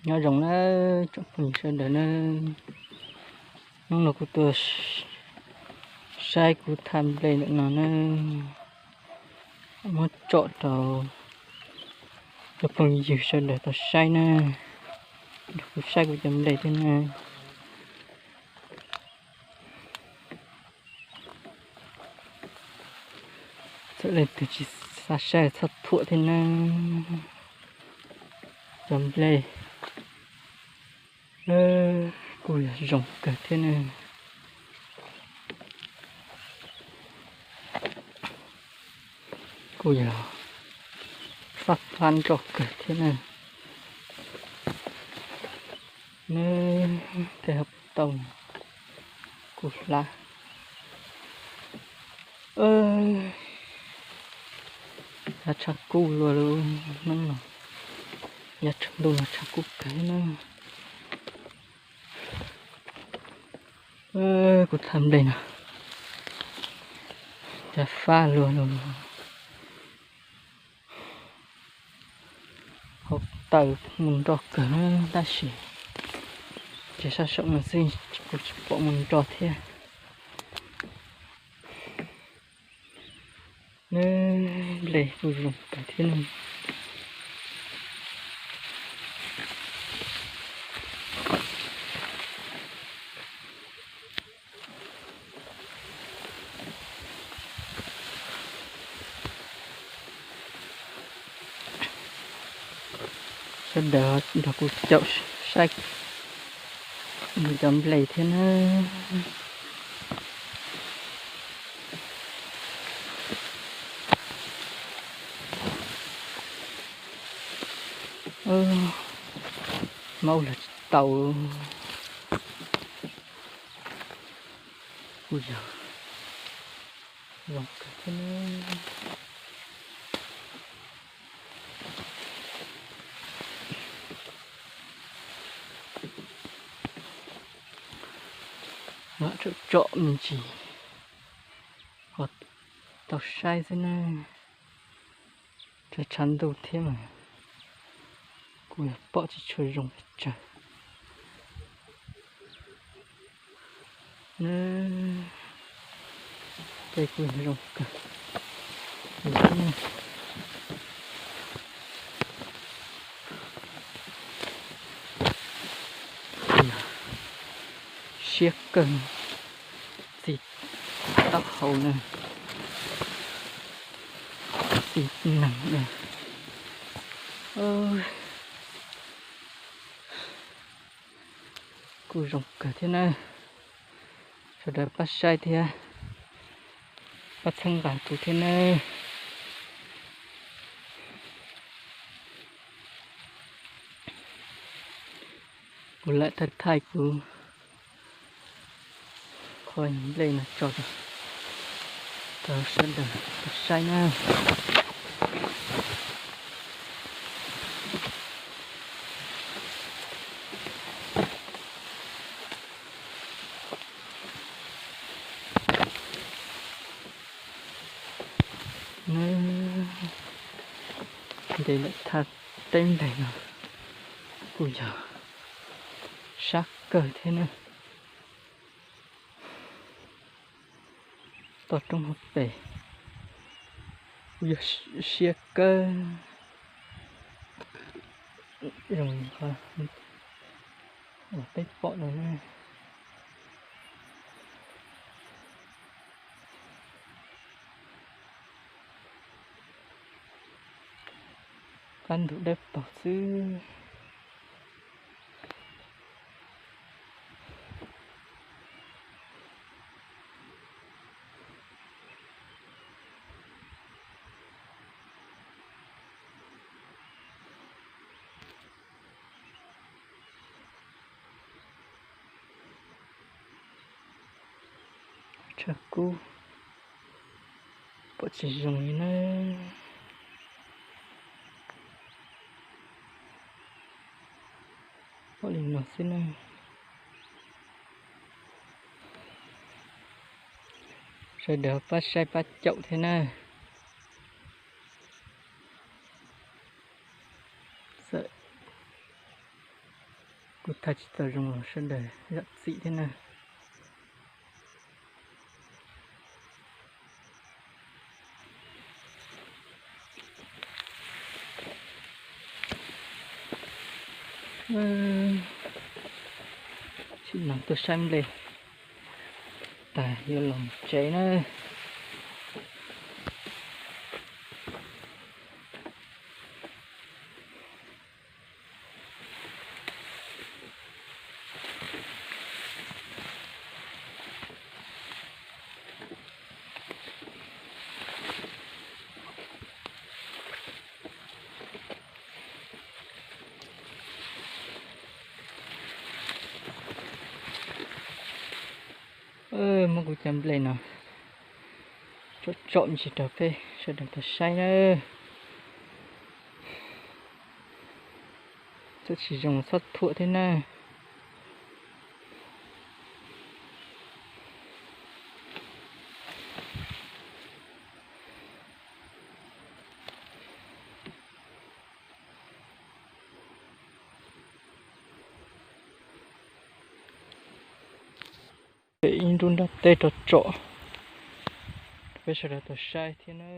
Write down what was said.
Nyob zoo na tsoom phooj ywg sawv daws na, hnub no kuv tuaj saib kuv thaj nplej ntawm no na, muab tsom rau cov phooj ywg sawv daws tau saib na, nrog kuv saib kuv cov nplej thiab na. Txawm leej twg tsis xav saib txhob thuam thiab na. Cov nplej kuj yog zoo kawg thiab na. Kuj yog fab fab nroj kawg thiab na. Neb tej hauv paus tau kuj hlab. Yav tshav kub luaj lub hnub no, yav tshav ntuj no tshav kub kawg na. Kuv thaj nplej no, cav fab luaj lug, hauv taws mus nroj kawg na, tab sis ces sab saum no xwb kuv tsis pom mus nroj thiab. Neb nplej kuj zoo kawg thiab ne. Sawv daws nrog kuv caum saib cov nplej thiab na. Maub lawm tsis tau. Kuj yog zoo kawg thiab ne. Mam tsom tsom me ntsis ho tau saib xwb na. Tshav tshav ntuj thiab mas kuj yog pom tsis tshua zoo pes tsawg. Tej kuj yog zoo kawg. Siab kawg, txi taub hau na, txi neeg na. Kuj zoo kawg thiab na. Sawv daws pab saib thiab, pab txhawb nqa kuv thiab na. Kuv lam thaij thaij kuv qhov nplej no tso rau sawv daws tau saib na. Nte lawm thaj teb nplej no kuj yog sab kawg thiab na. Toj roob hauv pes kuj yog siab kawg, zoo li qhov uas peb pom no na. Qab ntug dawb paug xwb. Tshav kub pom tsis zoo li na. Pom li no xwb na. Sawv daws pab saib pab caum thiab na. Txawm Kuj thaij tsis tau zoo los sawv daws zam txim thiab na. Sim no tuaj saib nplej tas yuav los mus tsev na. Muab kuv cov nplej no tsom tsom me ntsis rau peb sawv daws tau saib na. Txhob tsis zoo txhob thuam thiab na. Ib nrub nrab teb rau tsom, peb sawv daws tau saib thiab na.